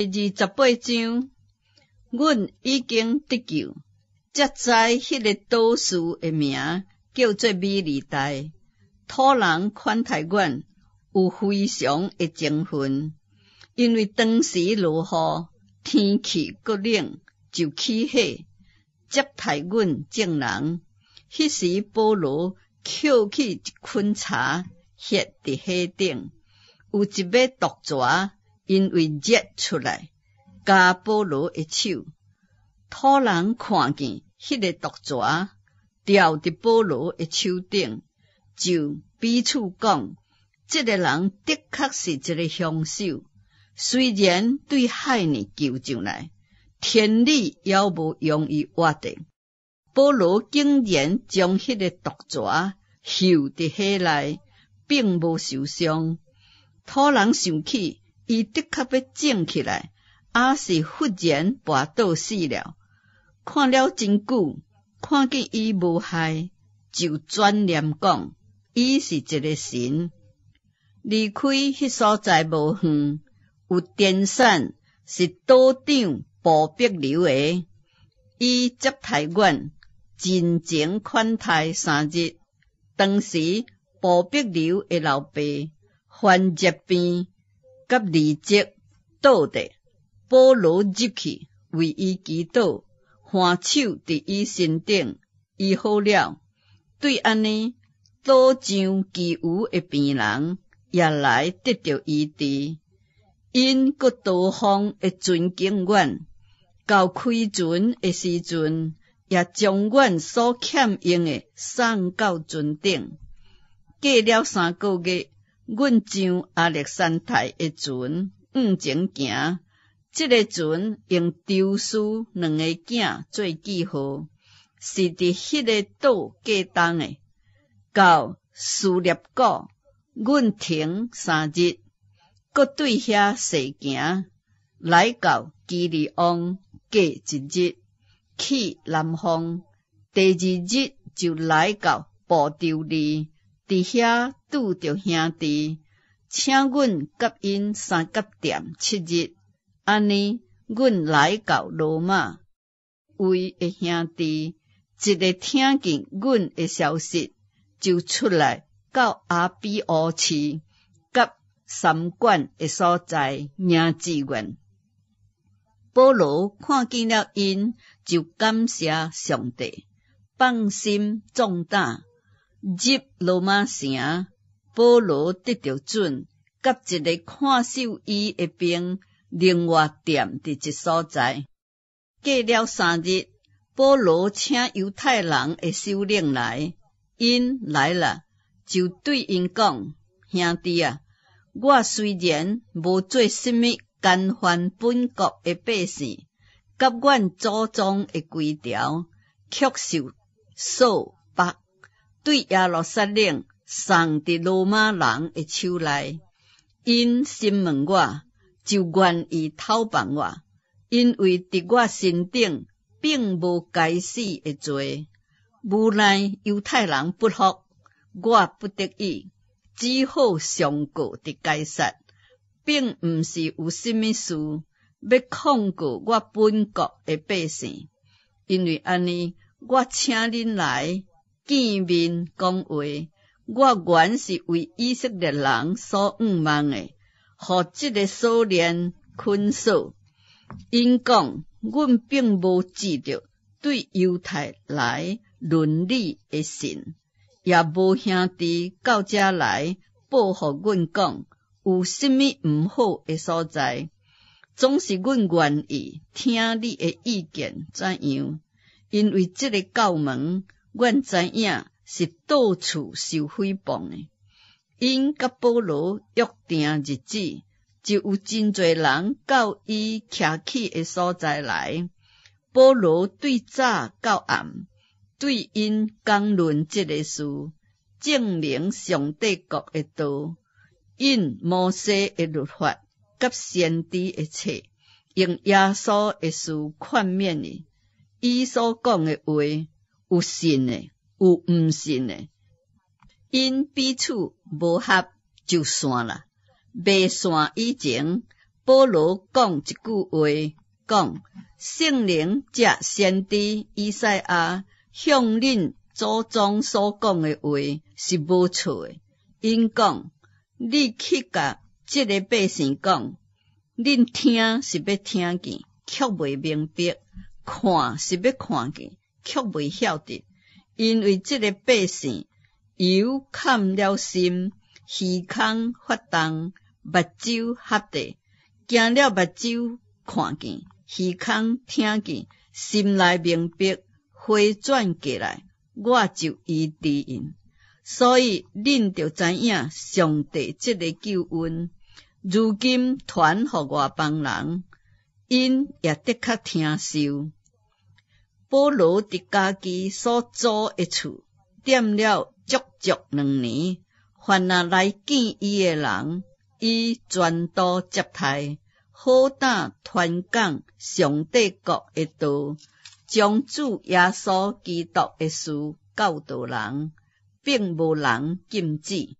28章，阮已經得救，才知彼个導師的名叫做美利代。土人款待阮，有非常的情分。因為當時落雨，天氣閣冷，就起火接待阮眾人。彼時保羅抾起一捆柴，歇佇火頂，有一尾毒蛇，因為熱出來，咬保羅的手。土人看見彼个毒蛇吊佇保羅的手頂，就彼此講：這个人的確是一个兇手。雖然對海裡救上來，天理猶無容伊活的。保羅竟然將彼个毒蛇翕佇火內，並無受傷。土人想起，伊的確欲腫起來，抑是忽然跋倒死了。看了真久，看見伊無害，就轉念講，伊是一个神。離開彼所在無遠，有田產是島長步庇流的，伊接待阮，盡情款待3日。當時步庇流的老爸患熱病，佮痢疾倒地，保羅入去為伊祈禱，按手佇伊身頂，伊好了。對按呢，島上其餘的病人也來得著醫治。𪜶閣大方的尊敬阮，到開船的時陣，也將阮所欠用的送到船頂。過了3個月，阮上亞歷山大的船向前行。這个船用宙斯兩个囝做記號，是佇彼个島過冬的。到斯涅古，阮停3日，閣對遐踅行，來到基利翁過一日，去南方。第二日就來到布丟利，佇遐拄著兄弟，請阮佮𪜶相佮踮7日。按呢，阮來到羅馬，位的兄弟，一个聽見阮的消息，就出來到阿比烏市佮三館的所在迎接阮。保羅看見了𪜶，就感謝上帝，放心壯膽入羅馬城。保羅得著准，佮一个看守伊的兵，另外踮佇一所在。過了3日，保羅請猶太人的首領來，𪜶來了，就對𪜶講：兄弟啊，我雖然無做啥物干犯本國的百姓，佮阮祖宗的規條，卻受束縛，對耶路撒冷送佇羅馬人的手內。𪜶審問我，就願意透放我，因為佇我身頂並無該死的罪。無奈猶太人不服，我不得已只好上告佇該撒，並毋是有啥物事欲控告我本國的百姓。因為按呢，我請恁來見面講話。我原是為以色列人所向望的，予這个鎖鏈捆鎖。𪜶講，阮並無指著對猶太來倫理的信，也無兄弟到遮來報予阮講有啥物毋好的所在。總是阮願意聽你的意見怎樣？因為這个教門，阮知影是到處受誹謗的。𪜶佮保羅約定日子，就有真濟人到伊徛起的所在來。保羅對早到暗，對𪜶講論這个事，證明上帝國的道，引摩西的律法佮先知的冊，用耶穌的事勸勉伊。伊所講的話，有信的，有毋信的。𪜶彼此無合就散啦。未散以前，保羅講一句話，講聖靈藉先知以賽亞向恁祖宗所講的話是無錯的。𪜶講，你去共這个百姓講，恁聽是欲聽見，卻袂明白；看是欲看見，卻袂曉得。因為這个百姓油崁了心，耳孔發動，目睭合著，驚了目睭看見，耳孔聽見，心內明白，回轉過來，我就醫治𪜶。所以恁著知影上帝這个救恩，如今傳予外邦人，𪜶也的確聽受。保羅佇家己所租的厝，踮了足足2年，凡若來見伊的人，伊全都接待，好膽傳講上帝國的道，將主耶穌基督的事教導人，並無人禁止。